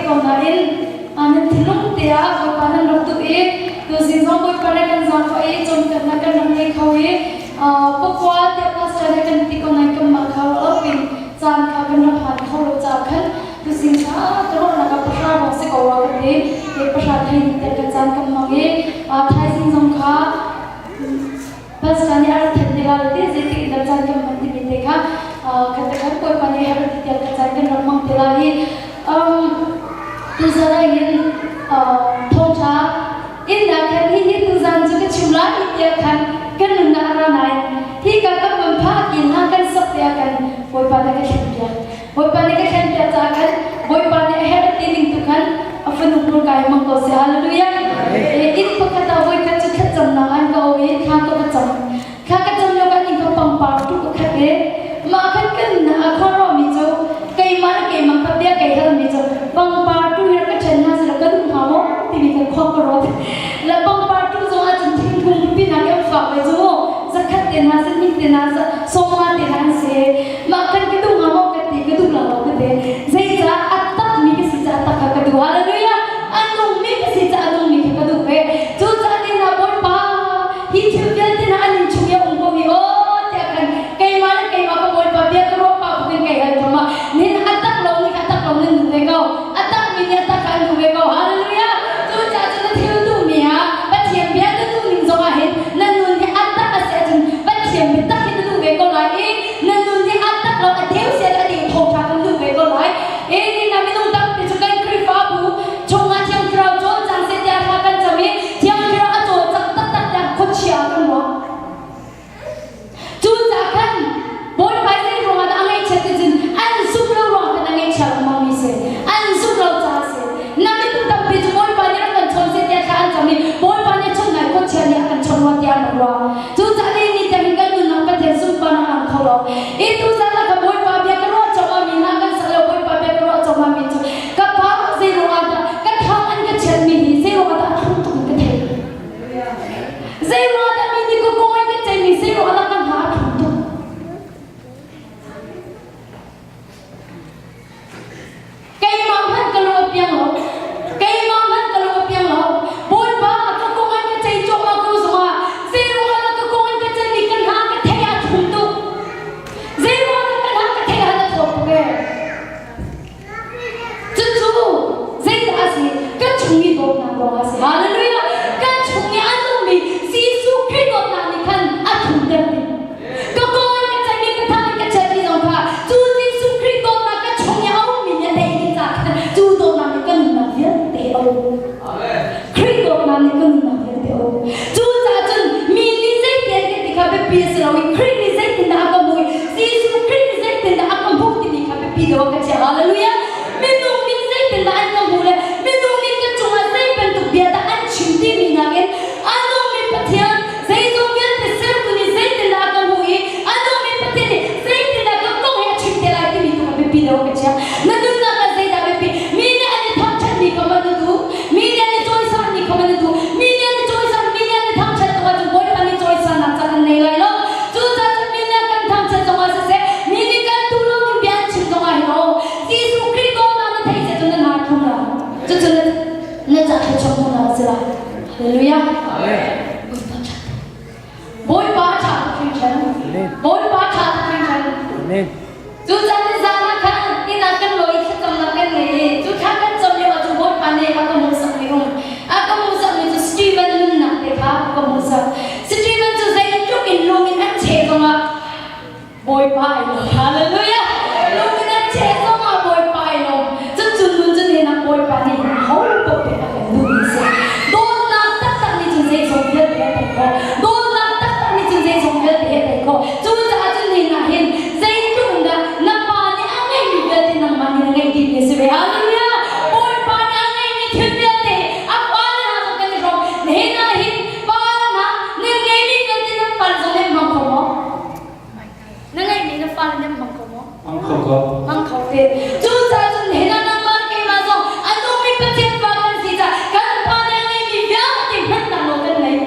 ko nain nan thinlung te ah Bawipa nan rak duh i tuzing zong Bawipa nih kan zaangfah i cawnpiaknak kan rak ngei kho i pakua tiah pastor nih kan ti ko nain kanmah kha ruah loin caan kha kan rak hman kho lo caah khan tuzing kha ka ruahnak ah pahra lawng si ko rua ka ti. Pahra thei ni tiang kan caan kan hmang i thaizing zong kha Pastor nih a rak thanh te lai ti zeitik in dah caan kan hman timi te kha khat te khan Bawipa nih a rak ti tiang ka caan kan rak hmang te lai i tuzan ah hin thawngṭha innak khan hi hi tuzan cu ka chim lai tiah khan kan nunnak a ra nain hi ka kan van phah ki hna kan sak te ah khan Bawipa nih ka thlen piak Bawipa nih ka thlen piak caah khan Bawipa nih a herh ti ning tu khan a fanu hmurka hi hmang ko seh. Hallelujah. Inn pakhat ah voikhat cu thlacamnak an ka o i thla ka va cam. Thla ka cam lio kan inn kha pangpar tu ka khat i mah khan kan a khuaruahmi cu keimah le keimah ka bia kei halmi cu pangpar tu hi rak ka ṭhen hna seh law ka duh hnga maw timi kha khua ka ruat. Le pangpar tu zong ahcun thingkung pipi hna khi an fak ve cu mu. Zakhat te hna sahnih te hna sawmnga te hna an si. Mah kan ka duh hnga maw ka ti ka duh lo ka ti. Zeicah a takmi ka si caah tak kha ka duh. Hallelujah! A nungmi ka si caah a nungmi kha ka duh ve. Cucaah ni hna Bawipa hi thil vialte hna an inn chung i a um ko hi aw tiah khan keimah le keimah ka Bawipa bia ka ruah pah bukin kei hal thom ah nihin a tak lo ni kha a tak lo nan duh ve ko. A takmi nih a tak kha an duh ve ko. Hallelujah! Cucaah cun na thil duhmi ah Pathian bia na duh ning zong ah hin na nun hi a tak a si ahcun Pathian biatak hi na duh ve ko lai i na nun hi a tak lo a deu sia a deu thawngṭha kan duh ve ko lai. E ni na minung tampi cu kan Khrihfabu chungah Thiang Thlarau cawlcang seh tiah thla kan cam i Thiang Thlarau a cawlcang taktak tiah khuachia kan ruah. Cucaah khan Bawipa zei ruangah dah a ngaihchiat ti cun an zumh lo ruangah khan a ngaihchia lengmang mi si. An zumh lo caah a si. Na minung tampi cu Bawipa nih rak kan chawn seh tiah thla an cam i Bawipa nih a chawnh lai khuachia nih a kan chawnh rua tiah an rak ruah. Cucaah ni ni tiang hin kan nunnak Pathian sunparnak a lang kho lo. I tuzan ah ka Bawipa bia ka ruah cawmah mi hna kan sak lo Bawipa bia ka ruah cawmah mi cu ka pa zei ruangah dah ka thang an ka chiatmi hi zei ruangah dah a thlum tuk in ka theih. Zei ruangah dah mi nih ka kong an ka ceihmi zei ruangah dah kan hna a thlum tuk. Keimah hmanh ka lung a piang lo. Keimah hmanh ka lung a piang lo. Bawipa ka kong an ka ceih cuahmah ko zongah zei ruangah dah ka kong an ka ceihmi ka hna ka theih ah thlum tuk. Zei ruangah dah ka hna ka theih ah na thawt tuk ee. Cucu zeidah a si? Kan chung i dawtnak ruangah a si. Hallelujah! Kan chung i a nungmi Jesuh Khrih dawtnak nih khan a thlumter ding. Ka kong in ka ceihmi ka thang in ka chiatmi zong kha cu Jesuh Khrih dawtnak ka chung i a ummi nih a tei ding caah khan cu dawtnak nih ka nunnak vialte a uk. Khrih dawtnak nih ka nunnak vialte a uk. Cucaah cun mi nih zeitin an kan ti kha biapi a si lo i Khrih nih zeitindah a ka hmuh i Jesuh Khrih nih zeitindah a ka hmuh timi kha biapi deuh ah ka chiah. Hallelujah! Minung nih zeitindah an ka hmuh le minung nih ka cungah zei bantuk bia dah an chim timi nakin a nungmi Pathian zeizong vialte sertu nih zeitindah a ka hmuh i a nungmi Pathian nih zeitindah ka kong he a chim te lai timi tu kha biapi deuh ka chiah. Na nunnak ah zeidah biapi? Mi nih an i thangṭhatmi kha ma na duh? Mi nih an i cawisanmi kha ma na duh? Mi nih an i cawisan, mi nih an i thangṭhat zongah cun Bawipa nih cawisannak ca kan nei lai lo. Cucaah cun mi nih a kan thangṭhat zongah siseh, mi nih kan duh lo ning bia an chim zongah hin aw, Jesuh Khrih dawtnak na theih seh cun na hna thum la. Cucu na na ca thluachuah hmuhnak a si lai. Hallelujah. Bawipa ṭha Bawipa ṭha tuk hringhran. Bawipa ṭha tuk hringhran. Amen. Cu caan ni zan ah khan inn ah kan lawi thlacamnak kan ngei i cu thla kan cam lio ah cun Bawipa nih a ka hmuhsak mi um. A ka hmuhsak mi cu Stephen nunnak te kha a ka hmuhsak. Stephen cu zeitluk in lung in an cheh zongah Bawipa ai lawm. Hallelujah! Lung in an cheh zongah Bawipa ai lawm. Cun cu nun cu nihin ah Bawipa nih ho paoh pek a kan duhmi a si. Dawtnak taktak nih cun zeizong vialte a tei khawh. Dawtnak taktak nih cun zeizong vialte a tei khawh. Cucaah cun nihin ah hin zeitluk in dah na pa nih a ngeihmi vialte nangmah nih na ngeih dihmi a si ve. Hallelujah! Bawipa nih a ngeihmi thil vialte a pa le hna zong kan i hrawm. Nihin ah hin pa le hna nan ngeihmi vialte nan fale zong nan hmang kho maw? Na ngeihmi na fale nih an hmang kho maw? Hmang kho ko. Hmang kho te. Cucaah cun nihin ah nangmah keimah zong a nungmi Pathian fa kan si caah kan Pa nih a ngeihmi vialte hmannak nawl kan ngei.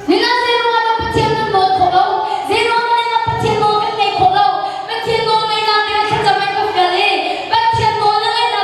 Nihin ah zeiruangah dah Pathian kan nawl khawh lo? Zeiruangah nihin ah Pathian nawl kan ngeih khawh lo? Pathian nawl ngeihnak dingah thlacam in ka fial i Pathian nawl na ngeihnak.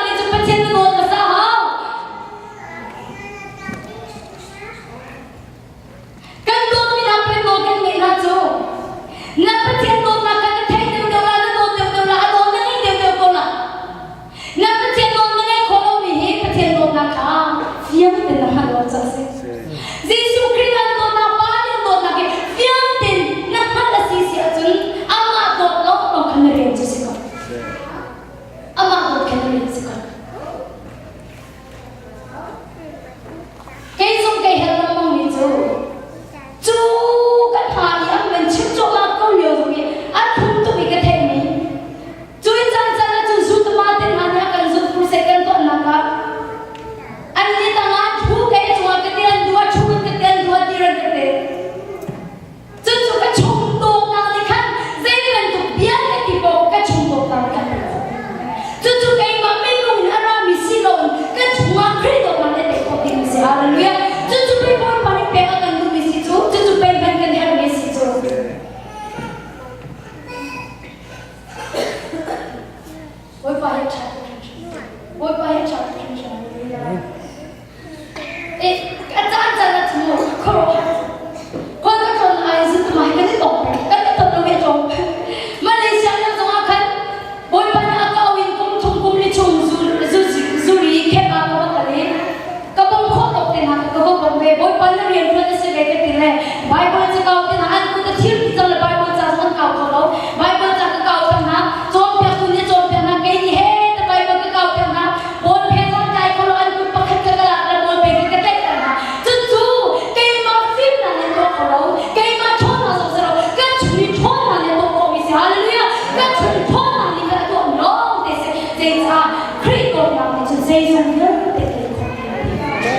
Zeizong vialte tei khawh tiah a ti.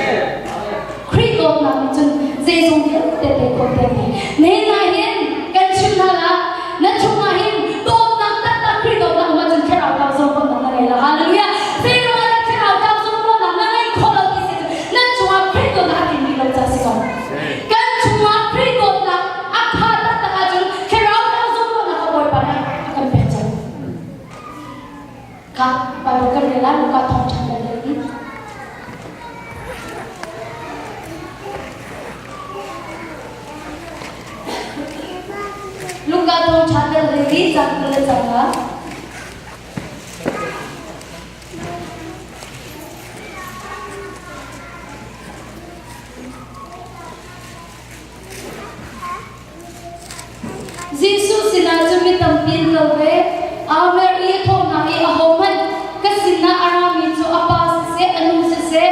Khrih dawtnak nih cun zeizong vialte tei khawh tiah a ti. Nihin ah hin kan chim hna la, na chungah hin dawtnak taktak Khrih dawtnak um ahcun thlarau thau zawnruahnak na ngei la. Hallelujah! Zeiruangah dah thlarau thau zawnruahnak na ngei khawh lo ti si cun nan chungah Khrih dawtnak a tlin rih lo ca si ko. Kan chungah Khrih dawtnak a kha taktak ahcun thlarau thau zawnruahnak kha Bawipa nih a kan pek cang. Kha Bible kan rel ah Luka thawngṭha kan rel i Luka thawngṭha kan rel i cang le cang ah Jesuh sinah cun mi tampi an kal ve. Aa mer i a thawh hna i ahohmanh ka sinah a rami cu a pa siseh, a nu siseh,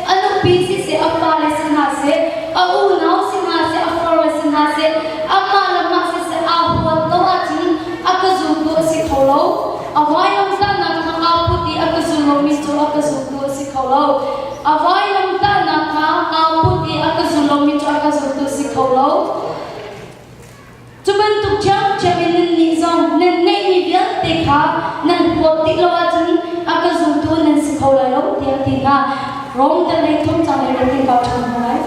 a nupi siseh, a fale si hna seh, a unau si hna seh, a farle si hna seh, amah le mah siseh aa huat lo ahcun a ka zultu a si kho lo. A vailamtahnak kha aa put i a ka zul lomi cu a ka zultu a si kho lo. A vailamtahnak kha aa put i a ka zul lomi cu a ka zultu a si kho lo. Cu bantuk ṭhiamṭhiam in nannih zong nan ngeihmi vialte kha nan huat dih lo ahcun a ka zultu nan si kho lai lo tiah a ti hna. Rom dal lei thum cang lei rak in kau ṭhan hna lai.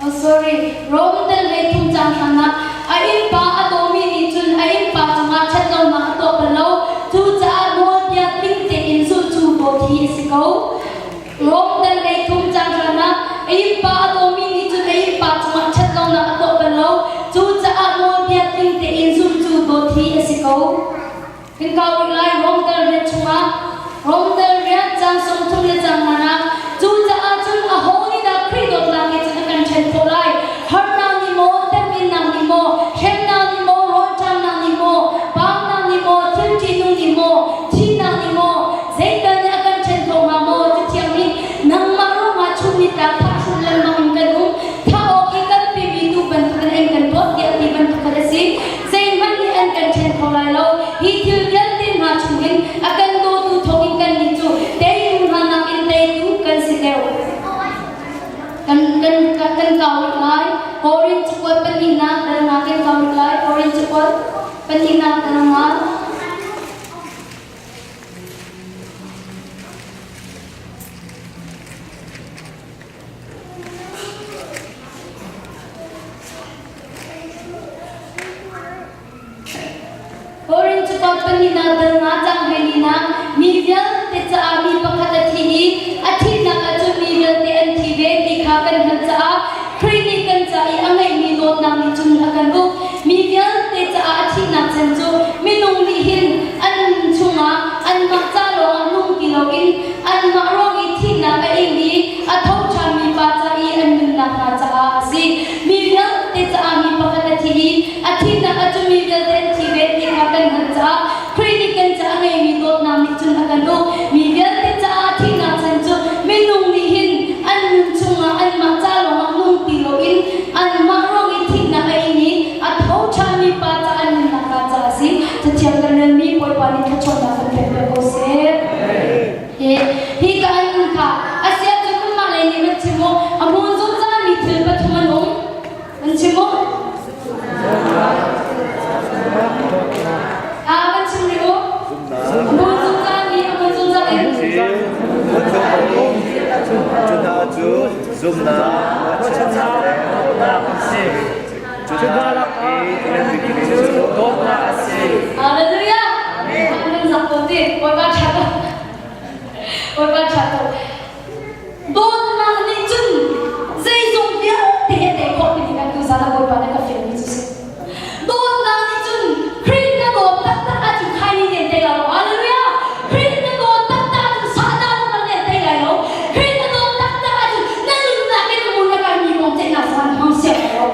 Oh sorry, Rom tel hlei thum cang hrangah a innpa a dawmi nih cun a innpa cungah ṭhatlonak a tuah bal lo. Cucaah nawlbia tling tein zulh cu dawt hi a si ko. Rom tel hlei thum cang hrangah a innpa a dawmi nih cun a innpa cungah ṭhatlonak a tuah bal lo. Cucaah nawlbia tling tein zulh cu dawt hi a si ko. Kan kau rih lai Rom tel rian chungah Rom tel rian cang 30 le cang nga ah cucaah cun aho nih dah Khrih dawtnak he cun a kan ṭhen khawh lai? Harnak nih maw, temhinnak nih maw, hremnak nih maw, rawlṭamnak nih maw, paamnak nih maw, thil ṭihnung nih maw, thihnak nih maw, zeital nih a kan ṭhen kho hnga maw? Cathiang nih nangmah ruangah chun nitlak thahhrulh lengmang in kan um, thah awk i kan pimi tuu bantukin an kan dawt tiah ti bantuk khan a si. Zeihmanh nih an kan ṭhen kho lai lo. Hi thil vialte hna chungin a kan dawtu thawngin kannih cu teitu hna nakin teitu kan si deuh. Kan, kan, kan kau rih lai. Korin cakuat pahnihnak dalnak kan kau rih lai. Korin cakuat pahnihnak dalnak. Korin cakuat pahnihnak dal nga cang hleilinak mi vialte caah mi pakhat a thi i a thihnak ah cun mi vialte an thi ve ti kha kan hngalh caah Khrih nih kan ca i a ngeihmi dawtnak nih cun a kan uk. Mi vialte caah a thihnak chan cu minung nih hin an chungah anmah ca lawngah nung ti loin anmah ruang i thihnak a ing i a tho ṭhanmi pa ca i an nunnak hna caah a si. Mi vialte caah mi pakhat a thi i a thihnak ah cun mi vialte an thi ve ti kha kan hngalh caah Khrih nih kan ca a ngeimi dawtnak nih cun a kan uk. Mi vialte caah a thihnak chan cu minung nih hin an nun chungah anmah ca lawngah nung ti loin anmah ruang i thihnak a ing i a tho ṭhanmi pa ca an nunnak hnga caah a si. Cathiang kan relmi Bawipa nih thluachuahnak kan pek piak ko seh. Hi hi ka an kha a si ahcun kanmah lei nih nan chim u a hmun zungzalmi thil pathum an um nan chim u a kan chim rih u a hmun zungzalmi a hmun zungzal in Cu hna cu zumhnak, ruahchannak le dawtnak an si. Cu hna lak i a ngan bikmi cu dawtnak a si. Hallelujah. Amen. Zak ko ti. Bawipa ṭha ko. Bawipa ṭha ko. Dawtnak nih cun zeizong vialte he tei khawh ti ding ah tuzan ah Bawipa nih ka fialmi cu si. Dawtnak nih cun Khrih na dawt taktak ahcun khai nih nen tei lai lo. Hallelujah. Khrih na dawt taktak ahcun Satan na nen tei lai lo. Khrih na dawt taktak ahcun na nunnak in a mun na kaimi kong ceihnak zong an hmang siang lai lo.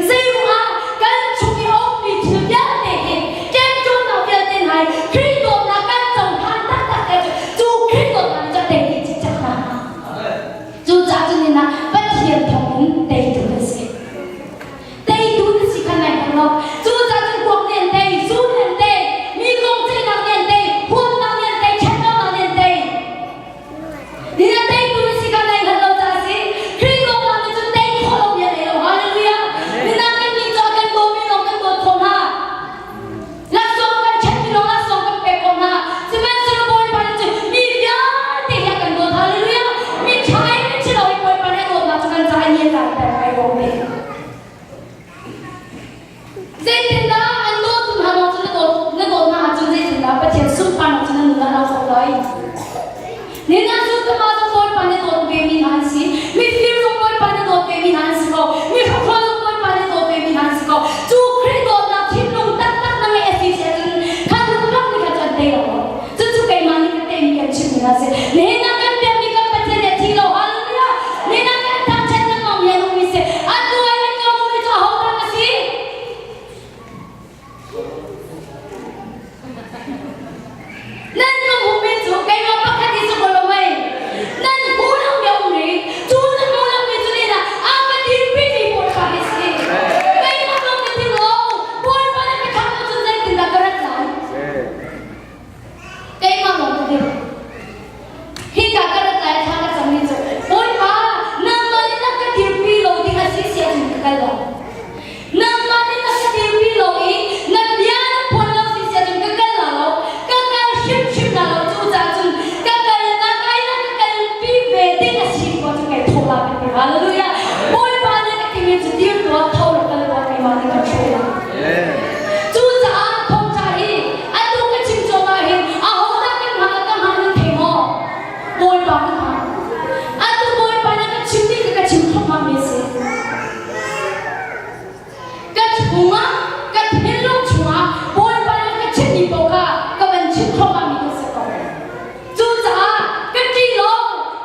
Zeiruangah kan chung i a ummi thil vialte hi ṭemṭuannak vialte hna hi Khrih dawtnak kan cohlan taktak te cu cu Khrih dawtnak nih cun a tei. Bawipa ka hngak. Atu Bawipa na ka chimmi ka ka chim thluahmah mi a si. Ka chungah, ka thinlung chungah Bawipa na ka chimmi paoh kha ka van chim thluahmah mi ka si ko. Cucaah ka ṭih lo,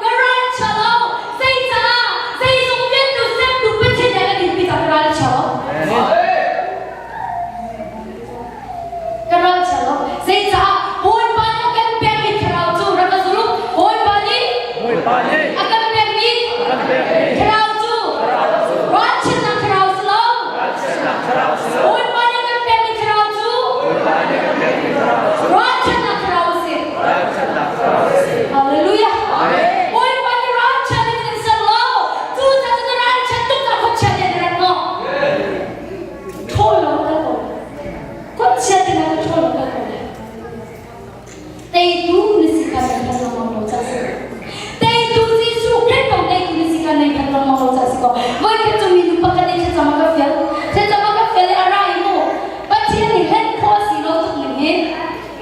ka ralchia lo, zeicah zeizong vialte sertu Pathian nih a ka dirpi caah ka ralchia lo. Ka ralchia lo. Zeicah Bawipa nih a kan pekmi thlarau cu rak ka zul u. Bawipa nih Bawipa nih a kan pekmi a kan pekmi thlarau cu ralchiatnak thlarau si lo. ralchiatnak thlarau si lo. Bawipa nih a kan pekmi thlarau cu Bawipa nih a kan pekmi thlarau cu ralchiatnak thlarau a si. ralchiatnak thlarau a si. Hallelujah. Amen. Bawipa nih ralchiat in kan ser lo. Cucaah cun ralchiat tuk ah khuachia nih an rat maw? Ṭhawl lo kal ko. Khuachia nih an ṭhawl lo kal ko. Teitu na si kha nan hngal lengmang lo ca si. Teitu Jesuh Khrih kong teitu na si kha nan hngal lengmang lo ca si ko. Voikhat cu minu pakhat nih thlacam a ka fial. Thlacam a ka fial i a ra i mu Pathian nih hlen khawh a si lo tuk ning hi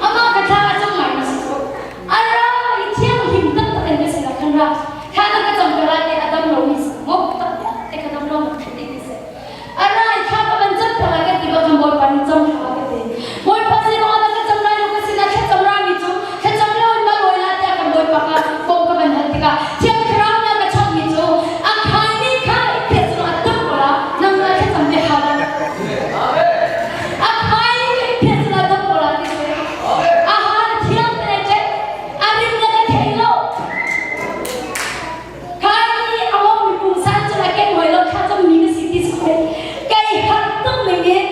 amah ka thla a cam ngai na si cu. A ra i thianghlim taktak in ka sinah khan ra. Thla na ka cam ka ra te a dam lomi si. Ngop tak te ka dam lo na khat ti si. A ra i thla ka van cam thla ka ti ba kan Bawipa nih cam thla ka ti. Bawipa sin ah na ka cam lai lo ka sinah thlacam rami cu thlacam lo in ma lawi la tiah kan Bawipa kha bawm ka van hal tikah Thiang Thlarau nih a ka chawnh cu a khaimi kha i phiah cu a tuk ko la nang na thlacam ve hau lo. A khaimi kha i phiah cu a tuk ko la ti si. A ha na thiang te che a rim na ka thei lo. Kai a awmi pungsan cu a ken hoi lo thlacam mi na si ti si kai har tuk ning in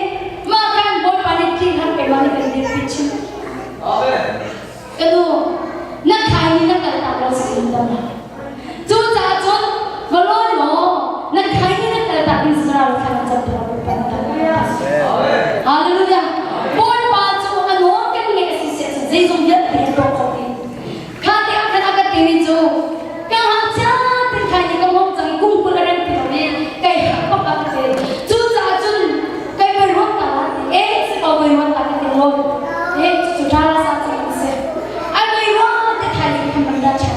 mah kan Bawipa nih ṭih har keimah nih kan dirpi chin. Ka nu, na khai ni na kal tak lo si in dam. Cucaah cun va lawn law na khai ni na kal tak in Israel thla na cam thar Bawipa na kal. Hallelujah. Bawipa cu a nawl kan ngeih a si siah cun zeizong vialte a tuah khawh dih. Kha te ah khan a ka timi cu ka ngakchia tin khai ni ka mong cang i kum 20 a rem ti lo i kai harh bak a ka ti. Cucaah cun kai voi ruat ta la ti e si ko voi ruat ta ka ti lawn. E cucu ṭha sa cang a si. A voi ruat te thai ni khan ram dah ṭhan.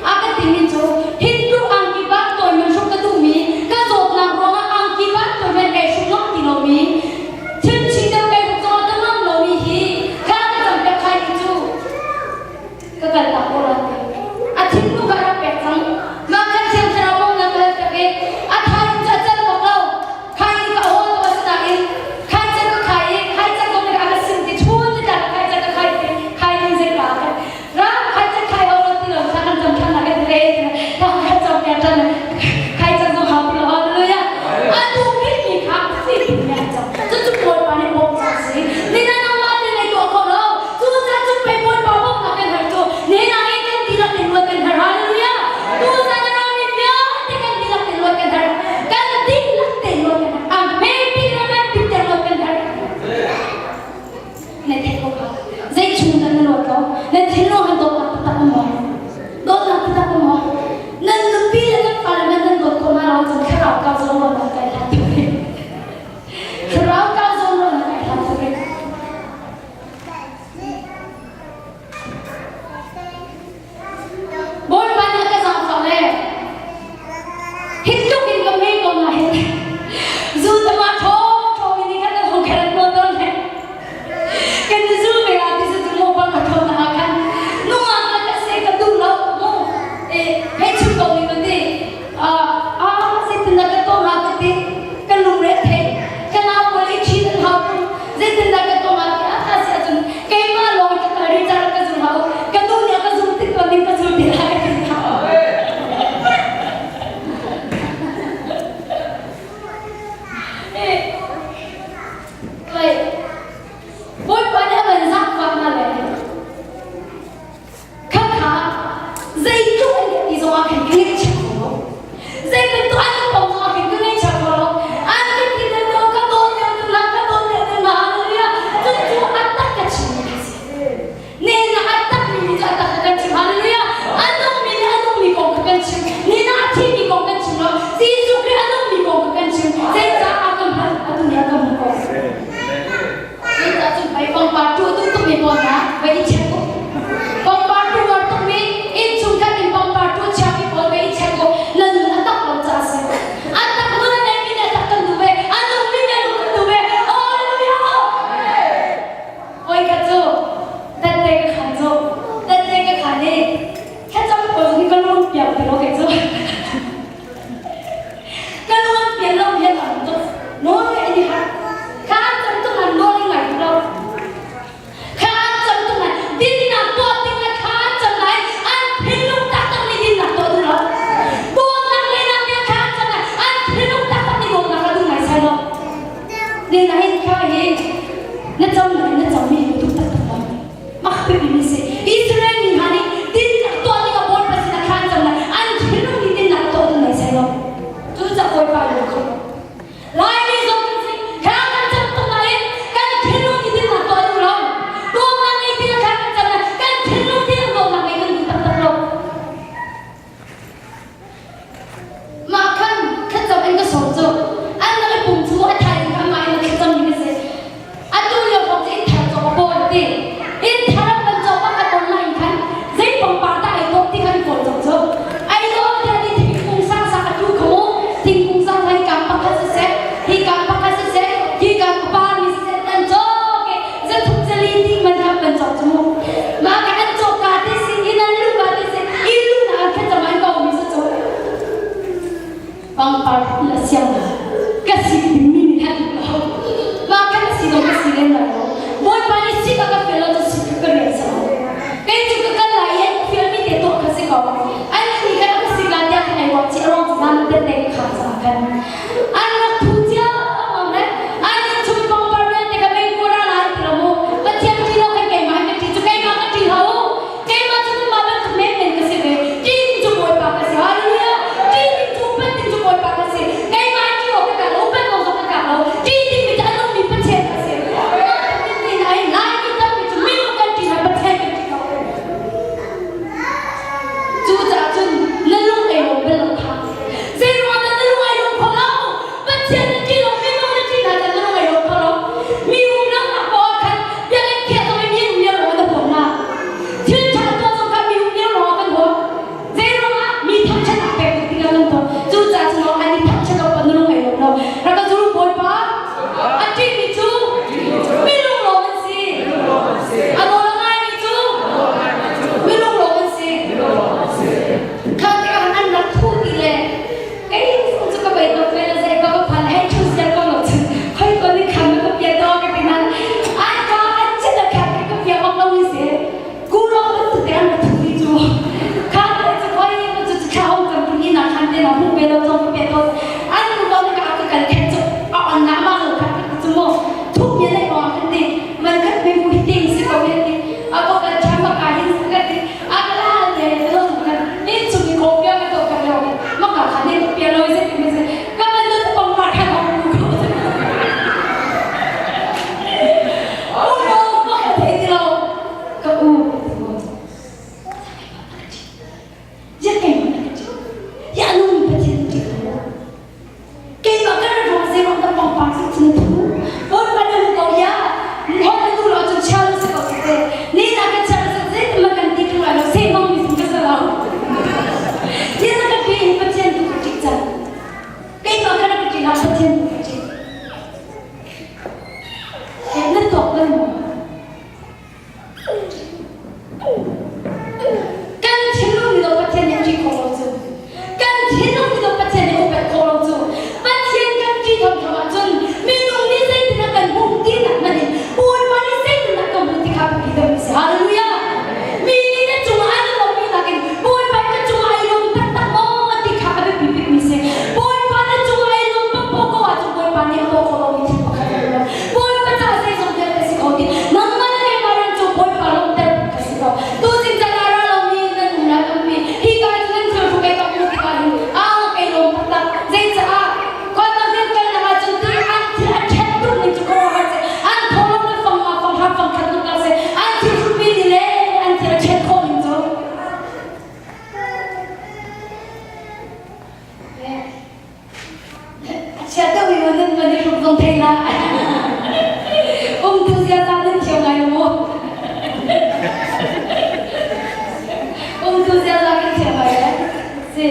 A ka timi cu Hindu angki bak tawi man hruk ka duhmi ka zawtnak ruangah angki bak tawi man kai hruk ngam ti lomi thil chi deuh kai hruk zongah ka ngam lomi hi kha ka cam piak khai ni cu ka kal tak ko la ti. A thinlung ka rak pek cang. Mah khan thiang thlarau bawmhnak ka hal piak i a thai cu a cal bak lo. Khai ni ka hawl ko asinain khai can ka khai i khai can kong ka ka sim ti chun ni tlak khai can ka khai ti khai ni zei ka ka ra khai can khai ho lo ti lo thla kan cam than na ka ti le thla kan cam piak than khai can zong hau ti lo hallelujah atu mi mi kha si ti ne cam cu cu Bawipa nih bawm cang si ni na nangmah te nei tuah kho lo cu ca cu pei Bawipa bawmhnak kan har cu ne na nge kan dihlak in luat kan har hallelujah tu ca na rami vialte kan dihlak in luat kan har kan dihlak te luat kan har a hme bik le ngan bik te luat kan har na theih ko kha zei chung dah na luat lo na thinlung han dawtnak taktak um maw dawtnak taktak um maw nan nupi le nan fale nan nan. Pangpar na siang ka si dingmi nih khan lo. Mah khan a si lo ka si lem lai lo. Bawipa nih sik a ka fial lo cu sik ka rian si lo. Kei cu ka kal lai i an fialmi te tuah kha si ko. An nih khan a ka sik lai tiah khan ai ruah chih a ruang cu zan tete ka kham caah khan. An rak thu ciammam le an inn chung pangpar vialte kha mei ra lai ti lo mu. Pathian ṭih lo khan keimah hi ka ṭih cu keimah ka ṭih hlah u. Keimah cu nanmah bantuk menmen ka si ve. Ṭih ding cu Bawipa ka si. Hallelujah! Ṭih ding cu upat ding cu Bawipa ka si. Keimah hi ṭih awk ka tlak lo, upat awk zong ka tlak lo. Ṭih dingmi cu a nungmi Pathian ka si. Lai Laimi tampi cu minung kan ṭih hna, Pathian kan ṭih lo. Cucaah cun na lung ei lo bel lo kha. Zeiruang dah na lung ai lung kho lo? Pathian na ṭih lo, minung na ṭih hna caan na lung ai lung kho lo. Mi umnak poah ah khan biakinn khiah zong i mi um lio lawng na huam hna. Thil ṭha tuah zong kha mi um lio lawng ah kan huam. Zeiruangah mi thangṭhatnak pek tuk tikah kan tuah. Cucaah cun an i thangṭhat awk na lung ai lawm lo. Rak ka zul Bawipa. A ṭihmi cu mi lunglawm an si. A nawl a ngaimi cu mi lunglawm an si. Kha tikah an rak thuh ti le kei cu ka bei tuk ve le zei ka va phan hei thu sial ko lo cun khoi ko ni khan ka pia to ka ti nan an ka an chin a khat ka pia bak lo ni si ku ro ban tu te an thu ti cu kha te cu khoi ma cu thla hong kan ti na khan te na hmu ve lo chong ka pia to an nu lo ka ka kal khat cu a on na ma lo khat ka cu mo thu mi le ko khan ti man khat me mu hi ti si ko he ti a ko ka chan ma ka hin ka ti Keimah kan ruang zeiruang dah pangpang si cun thu. Bawipa na hmu ko ya. Hon na duh lo ahcun chia lo si ko si te. Ni na kan chia lo si zeitin man kan ti ṭung lai lo sehmang mi zong ka si lo. Ni na kan pi in Pathian tu ka ṭih cang. Keimah kan ka ṭih lo Pathian tu ka ṭih. Na tuak bal maw? Kan thinlung nih Pathian nih a ṭih khawh lo cu. Kan thinlung nih Pathian nih a upat khawh lo cu. Pathian kan ṭih thawngthawng ahcun minung nih zeitindah kan hmuh tinak hmanh in Bawipa nih zeitindah kan hmuh ti kha biapi deuh a si. Hallelujah! Mi nih na cungah an i lawmmi nakin Bawipa ka cungah ai lawm taktak maw ti kha a biapi bikmi si. Bawipa na cungah ai lawm paohpaoh ko ahcun Bawipa nih a tuah khawh lomi thil pakhat a um lo. Bawipa caah zeizong vialte si kho ti nangmah le keimah ram cu Bawipa lawmhter ka si ko. Tuzing caan ah ra lomi nan um lai tampi. Hi ka cu nan thil hruk ei ka hmuh tikah hin aa kei lawm taktak. Zeicaah khualtlang kan kalnak ahcun ti an thil a ṭhet tuk ning cu khuaruahhar si. An thawlawm le fang nga fang hra fang khat tuk la si. An thil hrukmi nih le an thil a ṭhet khawh ning cu. A chia deuh i nan van i hruk zong thei hlah. Umtu ziaza nan thiam lai lo mu. Umtu ziaza kan thiam lai le. Si.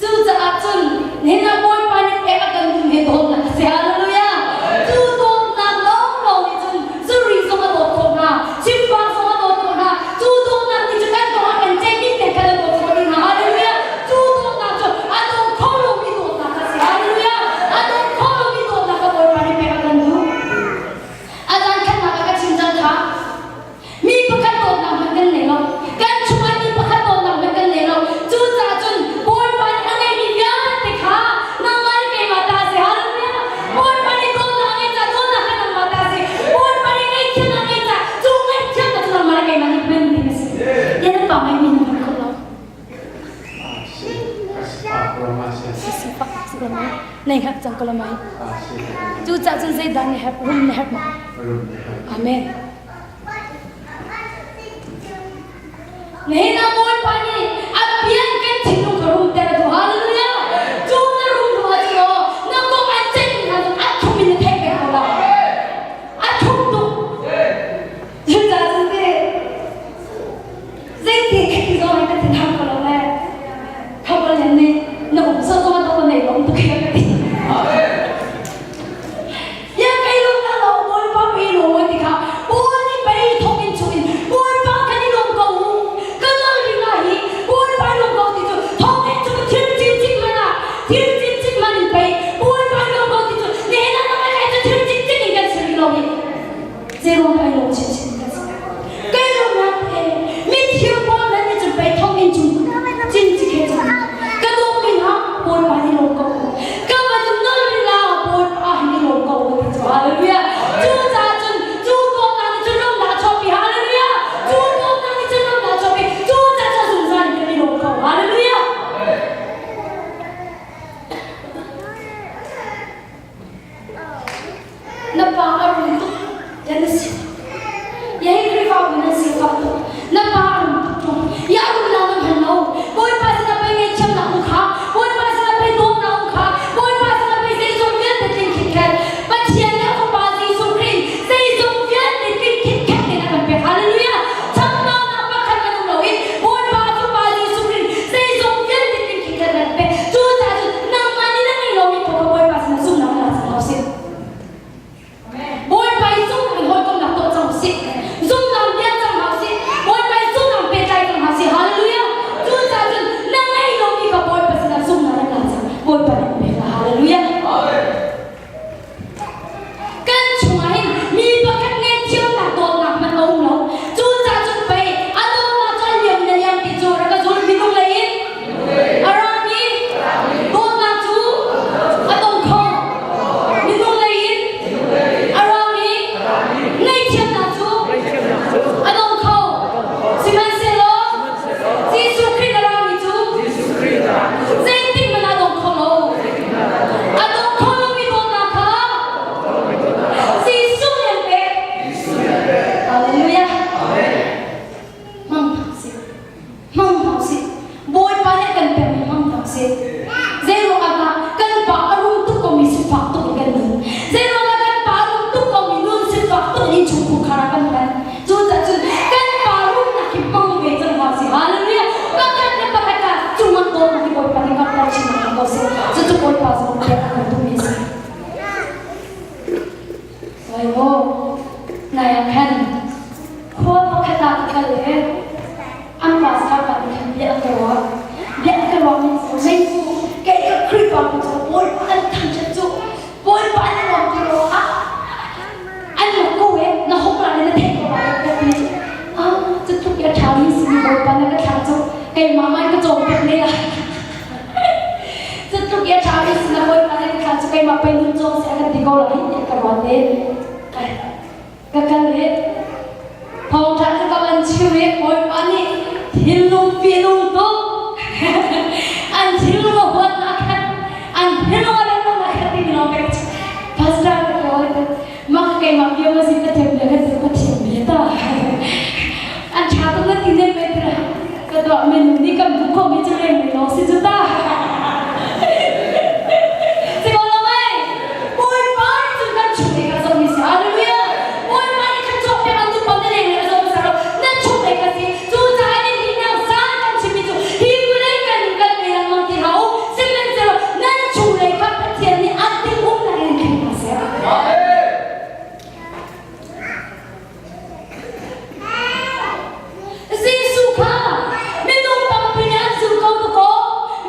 Cucaah cun nihin ah Bawipa nih pek a kan duh hi dawtnak a si. Hallelujah. Cu dawtnak lawnglawng nih cun zuri zong a dawt khawh hna, sifak zong a dawt khawh hna. Cu dawtnak nih cun kan kong a kan ceihmi te kha a dawt khawh dih hna. Hallelujah. Cu dawtnak cu a dawt kho lomi dawtnak a si. Hallelujah. A dawt kho lomi dawtnak kha Bawipa nih pek a kan duh. A zan khatnak ah ka chim cang kha. Mi pakhat dawtnak hmanh kan nei lo. Kan chungah mi pakhat dawtnak hmanh kan nei lo. Cucaah cun Bawipa nih a ngeimi vialte kha nangmah le keimah ta a si. Hallelujah! Bawipa nih dawtnak a ngeih caah dawtnak kha nangmah ta a si. Bawipa nih ngaihthiamnak a ngeih caah cu ngaihthiamnak cu nangmah le keimah nih hman ding a si. Tiah nan pa ngeihmi nan hman kho lo. Nei hngak cang ko lo mai. Cucaah cun zeidah na herh? Rum na herh maw? Amen. Nihin ah Bawipa nih a pian kan thinlung kha rumter a duh. Hallelujah! Cu na rum hnu ah cun aw, na kong an ceih hna zong a thum in na theih peng ko lai. A thum tuk. Cucaah cun teh zeiti khi zong in ka thinhang ko lo le Thawng lian nih na um sawsawh a to nei lom tuk he ka ti. Ya kai lom na lo Bawipa pei lo ti kha Paul nih pei thawk in chung in Bawipa kan i lawm ko kan lal ri na hi Bawipa i lawm ko ti cu thawk in. Keimah mai ka cawm piak ne la. Cutluk i a ṭha mi sinah Bawipa nih ka thla cu keimah pei nun cawng seh a kan ti ko lai tiah ka ruat i ka kal i thawngṭha cu ka van chim i Bawipa nih thinlung pinung tuk an thinlung a huatnak khan an thinlung a remnak khan timi lawng ka pastor ka kawl mah keimah bia ma si Pathian bia kan si Pathian bia ta an ṭha tuk na ti ne pe tira ka tuah minung nih kan hmuh khomi cu rem lawng si cu ta si ko lo mei Bawipa nih cun kan chung i ka zohmi si hallelujah Bawipa nih kan cawk piak an tupa na leng le a zoh hmasa lo na chung ei ka si cucaah ni hi nang sa kan chimmi cu hi vawlei kan kan ngei lengmang ti hlah u sihmanhsehlaw nan chung lei kha Pathian nih an ting umnak in khin hna seh Jesuh kha minung tampi nih an zul ko dakaw.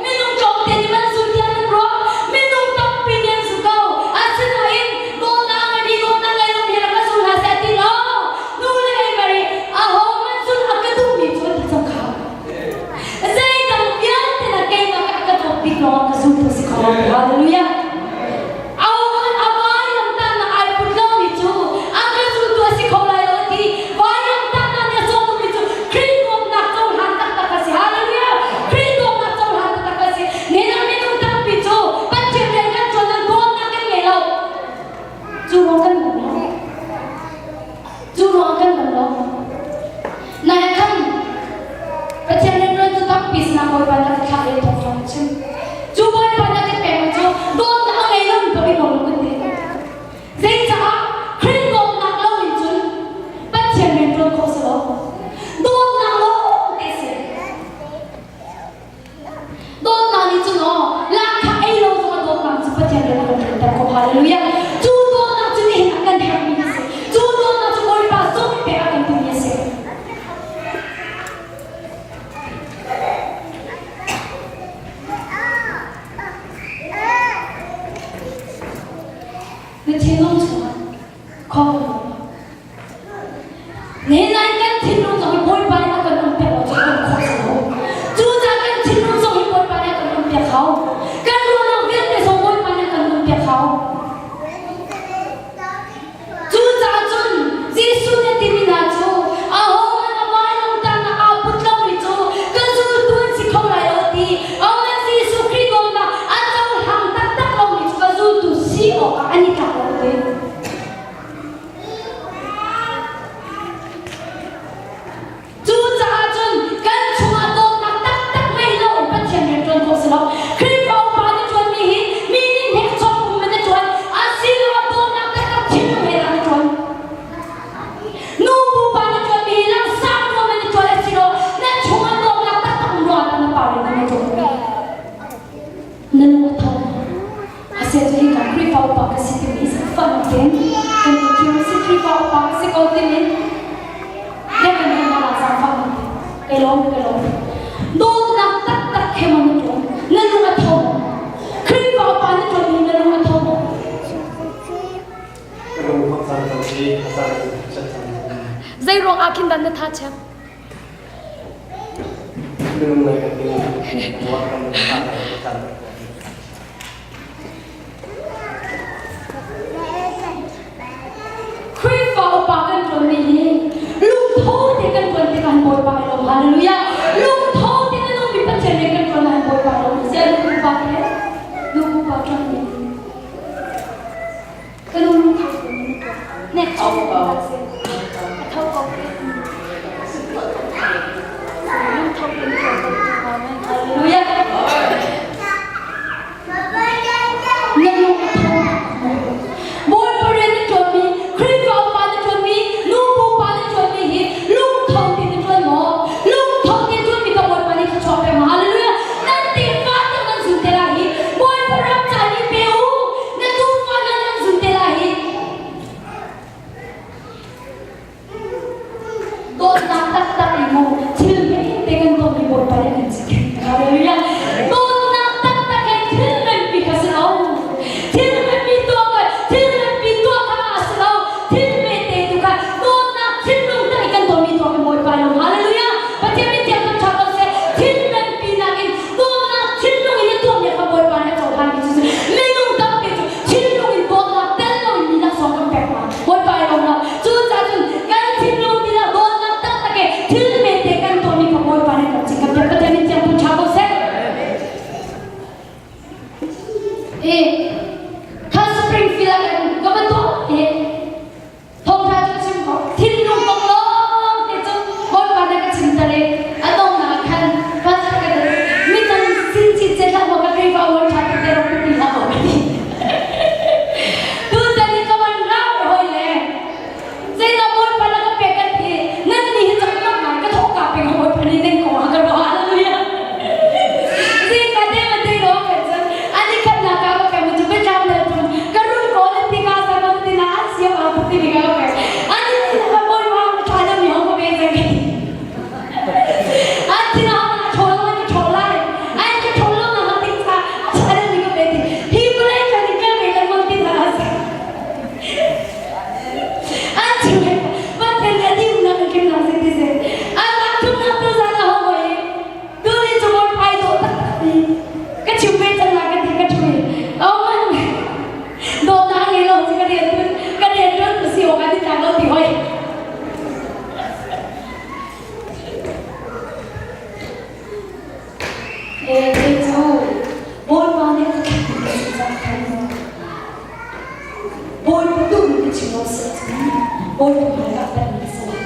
Minung tlawmte nih an zul tiah nan ruah. Minung tampi nih an zul ko. Asinain dawtnak a ngeimi dawtnak ngei lomi rak ka zul hna seh ti lo. Nu le hei Mary, ahohmanh zul a ka duhmi cu an ti cang kha. Zeidang vialte na keimah ka ka dawt bik lawng ka zul tu si kho. Hallelujah. A vailamtahnak ai put lomi cu a ka zultu a si kho lai lo a ti. Vailamtahnak nih a sawmmi cu Khrih dawtnak cohlan taktak a si. Hallelujah! Khrih dawtnak cohlan taktak a si. Nihin minung tampi cu Pathian rian kan ṭuan nan dawtnak kan ngei lo. Cu ruang kan dam lo. Cu ruang kan dam lo. Nai khan Pathian rianṭuan cu tampi sinah Bawipa nih a ka thlah i thawngṭha ka chim. Cu Bawipa nih a ka pekmi cu dawtnak a ngei lomi paoh i nuam kan ti. Zeicah Khrih dawtnak lo in cun Pathian rianṭuan khawh si lo. Dawtnak lawng te si. Dawtnak nih cun aw lakkhak ei lo zong a dawtnak cu Pathian rian a kan ṭuanter khawh. Hallelujah. Cu dawtnak cu nihin a kan herhmi a si. Cu dawtnak cu Bawipa sung pek a kan timi a si. Na thinlung chungah khong Nihin ah kan thinlung zong hi Bawipa nih a kan umpiak lo cu kan khawh si lo. Cucaah kan thinlung zong hi Bawipa nih a kan umpiak hau. Kan ruahnak vialte zong Bawipa nih a kan umpiak hau. Cucaah cun Jesuh nih a timi hna cu ahohmanh a vailamtahnak aa put lomi cu ka zultu an si kho lai lo a ti. Ahohmanh Jesuh Khrih dawtnak a cohlang taktak lomi cu ka zultu si awkah an i tlak lo a ti. Cucaah cun kan chungah dawtnak taktak ngei lo in Pathian rian ṭuan khawh si lo. Khrihfa upa na ṭuanmi hi mi nih hnekchom um in na ṭuan, asiloah dawtnak taktak thinlung he dah na ṭuan. Nu pupa na ṭuanmi hi langsang nuam in na ṭuan asiloah na chungah dawtnak taktak um ruangah dah na pa rian na ṭuan. Na lung a tho. Asiah cu hika Khrihfa upa ka si timi fun tein kan i si Khrihfa upa ka si ko timi ya kan hal hna zaangfah nan ti ka lawm ka lawm dawtnak taktak he ma na tuan na lung a tho Khrihfa upa na tuan hi na lung a tho maw Zei ruang ah khin dan na tha chiat Khrihfa upa kan ṭuanmi hi lungtho te kan ṭuan tikah Bawipa i lawm. Hallelujah! Lungtho te na nungmi Pathian rian kan ṭuan ah Bawipa i lawm. Sia nu upa he nu upa ṭuanmi ka nu lungtho te na ṭuan. Nek chom ta si. A tho ko. Lungtho te na ṭuan ko. Hallelujah! E kei cu Bawipa nih a ka thlahmi ka si caah khan Bawipa duhmi ka chim lo si ahcun Bawipa hmaiah pelmi ka si lai.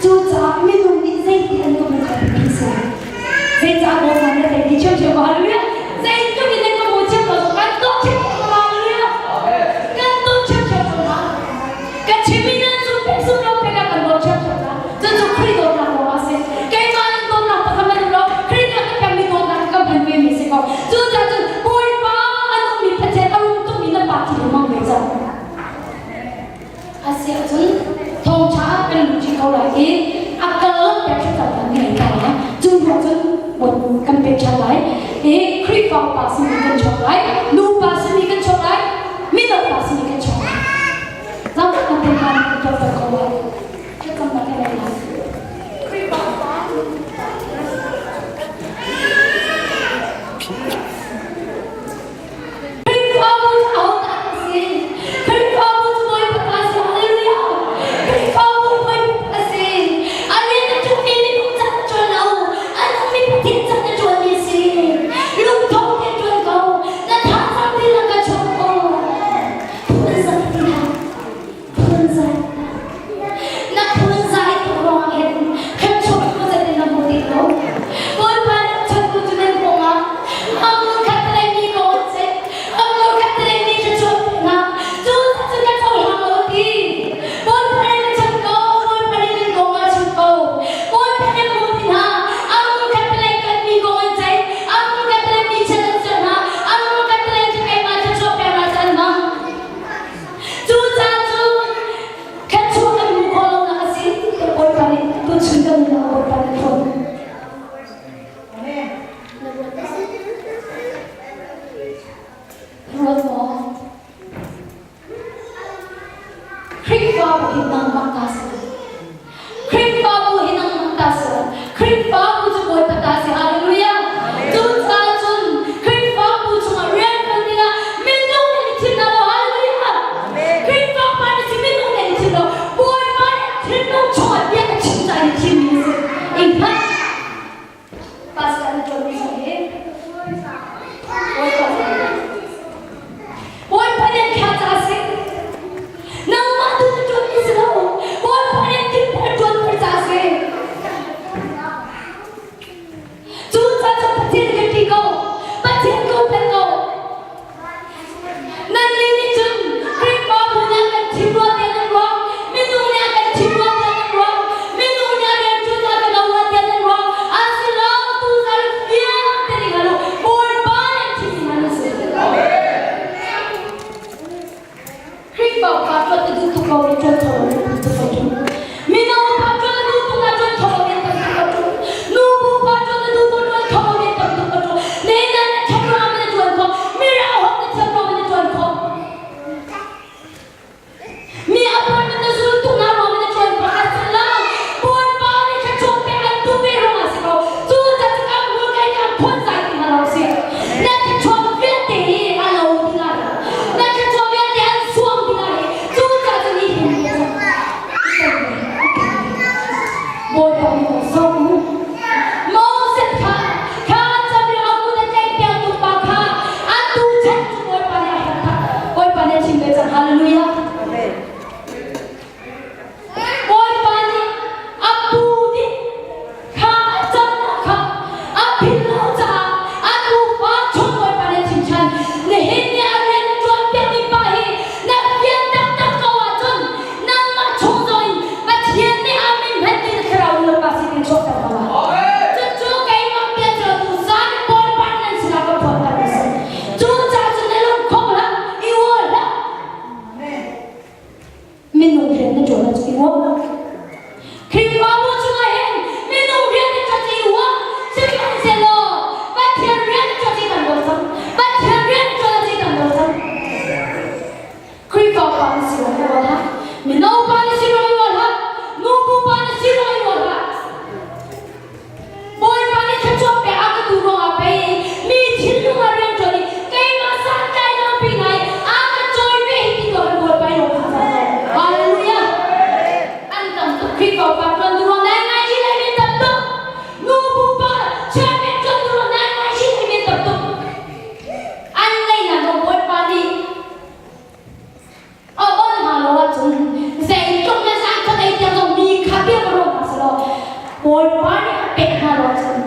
Cucaah minung nih zeiti an ka hmuh kha biapi si. Zeicah Bawipa nih a zeiti ṭhiamṭhiam ko hallelujah. Zeitluk in an ka hmu ṭhiam lo kan dawt ṭhiamṭhiam ko hallelujah. Kan dawt ṭhiamṭhiam ko hna. Ka chimmi nan zum pek zum lo pek ah kan dawt ṭhiamṭhiam hna. Cucu Khrih dawtnak ruangah a si. Keimah nan dawtnak pakhat nan um lo, Khrih nih a ka pekmi dawtnak kha kan hman vemi a si ko. Cucaah cun Bawipa a nungmi Pathian a rum tukmi nan pa thi lengmang ve cang. A si ahcun thawngṭha kan lut rih ko lai i a kal pek thlacam kan ngei ko lai. Cu hnu cun kan pek ṭhan lai. I Khrih.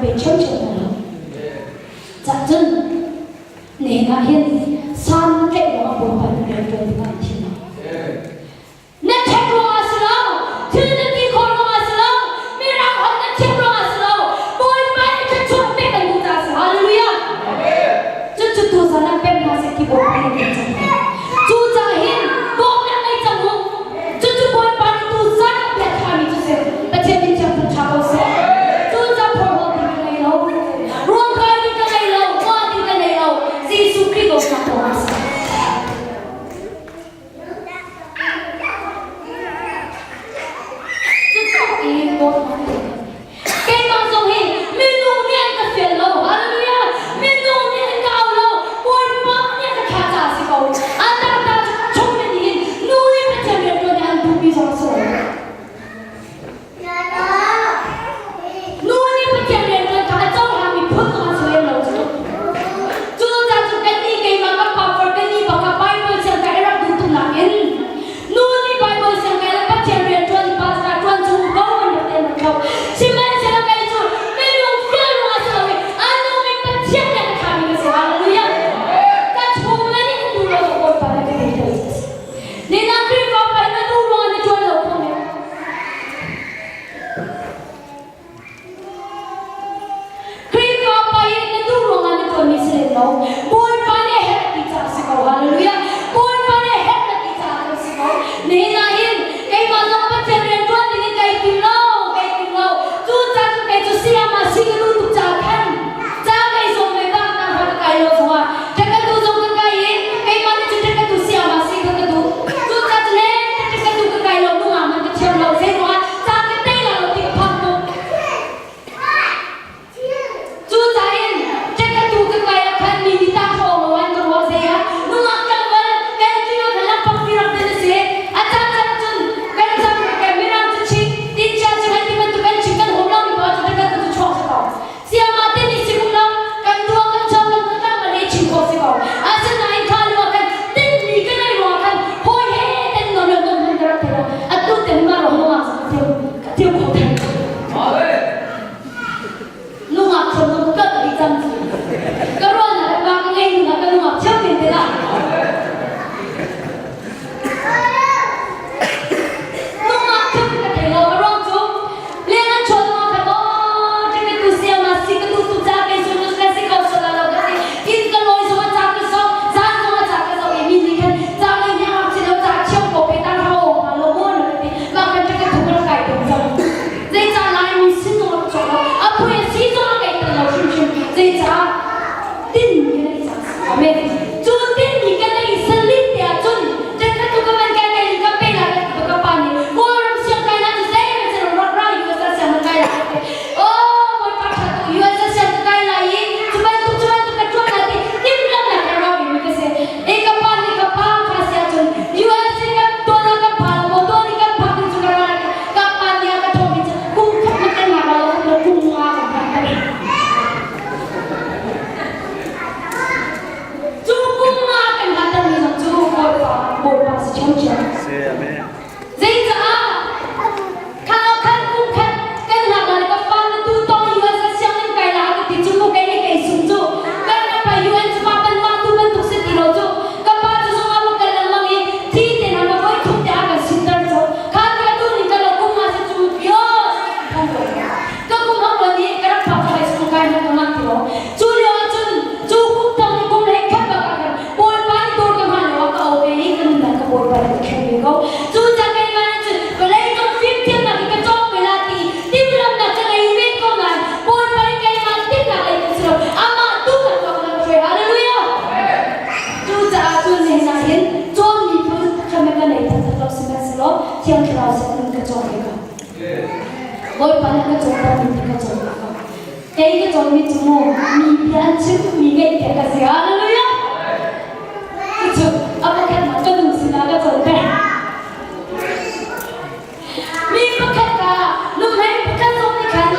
pe ṭhiamṭhiam hna lo. Cah cun nihin ah hin san tlaih ruangah Bawipa nih rian ṭuan dingah an thim lo. Na ṭhat ruangah si lo, thil na ti khawh ruangah si lo, mirang holh na thiam ruangah si lo, Bawipa nih thluachuah pek an duh caah si. Hallelujah! Cucu tuzan ah pem hna seh ti Bawipa nih kan cang hna. Cucaah hin bawmnak ngei cang u. Cucu Bawipa nih tuzan ah bia ṭhami cu si. Pathian nih thiang ṭha ko seh. Cucaah phorhlawt ding ka ngei lo. Ruamkai ding ka ngei lo. Hua ding ka ngei lo. Jesuh Khrih dawtnak ruangah a si. Cutluk i dawtnak ka ngei. Keimah zong hi minung nih an ka fial lo. Hallelujah! Minung nih an ka au lo. Bawipa nih a ka thlah caah a si ko. A tata cu chung in hin nu nih Pathian rianṭuan i an duhmi zong a si lo. Nu nih Pathian rianṭuan kha a cohlangmi phun zong a si lem lo cu. Cucaah cu kannih keimah kan pastor kannih bak kha Bible siang kai rak duh tuk nakin Nu nih Baibal siangkai le Pathian rian ṭuan i pastor ṭuan cu ko an rak ti an rak thlauh. Sihmanhsehlaw kei cu minung fial ruangah si loin a nungmi Pathian nih a ka thlahmi ka si. Hallelujah! Ka chung le nih an duh lo cu Bawipa nih ka ti ti a si. Nina Khrihfa pa in na duh ruangah na ṭuan lo kho men. Khrihfa pa i na duh ruangah na ṭuanmi si lem lo. Bawipa nih a herh ti caah a si ko. Hallelujah. Bawipa nih a herh na ti caah a si ko. Nihin ah hin keimah zong Pathian rian ṭuan ding in kai tim lo, kai tim lo. Cucaah cun kei cu sayama si ka duh tuk caah khan ca kai zuam ve bak na ka kai lo zongah ṭakatu zong ka kai i keimah nih cun ṭakatu sayama si ka ka duh. Cucaah cun le ṭakatu ka kai lo nungak man ka thiam lo. Zeiruangah ca ka tei la lo ti ka phang tuk. Cucaah in ṭekatu ka kai ah khan mi nih tah hrawng lo an ka ruah zei ah nungak tlangval kan kilo kha lampang ti rak den a si. A caan caan cun kan cam kan mirang cu chik tinchia cu hei ti bantuk kan chim kan hum lo mi paoh cu ṭekatu cu chuak si ko. Siama te nih si kum lo kan tuah kan chom kan tlang kan ei chim khawh si ko. Asinain kha lio ah khan tinhmi kan ei ruangah khan hawi he kan nom le nom hmanh ka rak thei lo. Atu te mah ro nungak ka theu ka theu kho thei. Nungak chom ka kat di cang cu. Ka ruahnak ka ka ngei nungak ka nungak cheu men te la. Nungak cheu ka thei lo ka ruang cu leng an chuah zongah khan aw ka tu siama si ka tu tu ca kei sun ka si ko sala lo ka ti inn ka lawi zong ca ka sok zan zong ca ka sok i mi nih khan ca ngei nih a si lo ca thiam ko pe tan hao ma lo mo na ka ti mah kan ka thu ka kai tum cang zeica lai mi sin zong a chok lo a phui si zong a kai tan lo hrimhrim zeica tin mi kan i Amen. Cu tin mi kan i salit te ahcun ṭekhat tu ka man kai kai ka pe la ka ka pa nih Kawlram siang kai na cu zei man siang rak ra USA siang na kai la te. Oh Bawipa ṭha tuk USA siang ka kai lai i cu bantuk cu bantuk ka ṭuan la ti timhlamhnak ka ra mi ka si. E ka pa nih ka pa kha si ahcun USA kan tuan ah kan pha lo maw tuan i kan phak ding cu ka ra la ka pa nih a ka thawh mi cu kum khat man kan ngak lo kum nga kan phak kan Cu kum nga kan hlattermi zong cu Bawipa Bawipa si ṭhiamṭhiam. Zeicaah kha khan kum khat kan hlat la le ka fa na tu tong US ah sianginn kai la ka ti cu mu kei nih kei sung cu kan ka pa UN cu pa kan mah tu bantuk si ti lo cu ka pa cu zung ah kal lengmang i thi te hna ma voi thum te ah kan sinter cu kha ka tu ning ka lo kum nga si cu Dios ka kum hang wan i ka rak phak high school kai hna ka ngah ti lo Cu lio ahcun cu kum thong i kum hlei khat bak ah khan Bawipa nih dawr ka hman lio ah ka au ve i ka nunnak ka Bawipa nih ka thleng ve ko. Cu ca keimah nih cun vawlei cung fimthiamnak hi ka cawk ve la ti timhlamhnak ka ngei ve ko nain Bawipa nih keimah timhnak lei ka si lo amah tu kha tuah ka hruai. Hallelujah! Cucaah cun nihin ah hin cawnmi phun kha ka nei taktak lo sihmanhsehlaw Thiang Thlarau sin in ka cawk ve ko. Bawipa nih a ka cawnpiakmi ti ka cawn ve ko. Kei ka cawnmi cu mu mi bia an chim mi ngaihpiak ka si. Hallelujah! Cucu a pakhatnak ka nu sinah ka cawnter. Mi pakhat kha nuhmei pakhat zong nih khan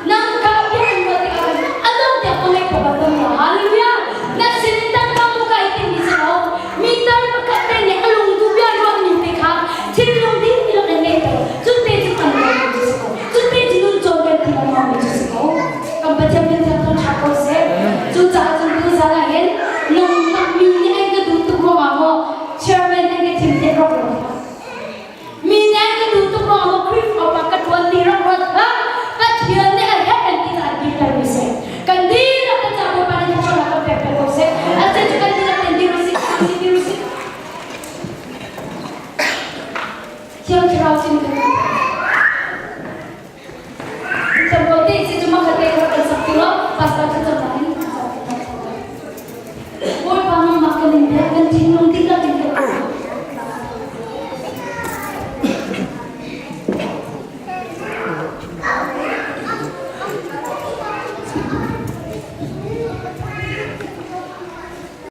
nang kha bia an ruah tikah khan a dong tiang ka ngaih khawh bantuk lo. Hallelujah! Na sin in tangka mu kai timi si lo. Mi tar pakhat te nih a lungduh bia ruahmi te kha thinlung dihlak in ngeihter. Cu te cu kan cawn cu si ko. Cu te cu nun cawn kan ti lengmang mi cu si ko. Kan Pathian. Thiang Thlarau sin kan.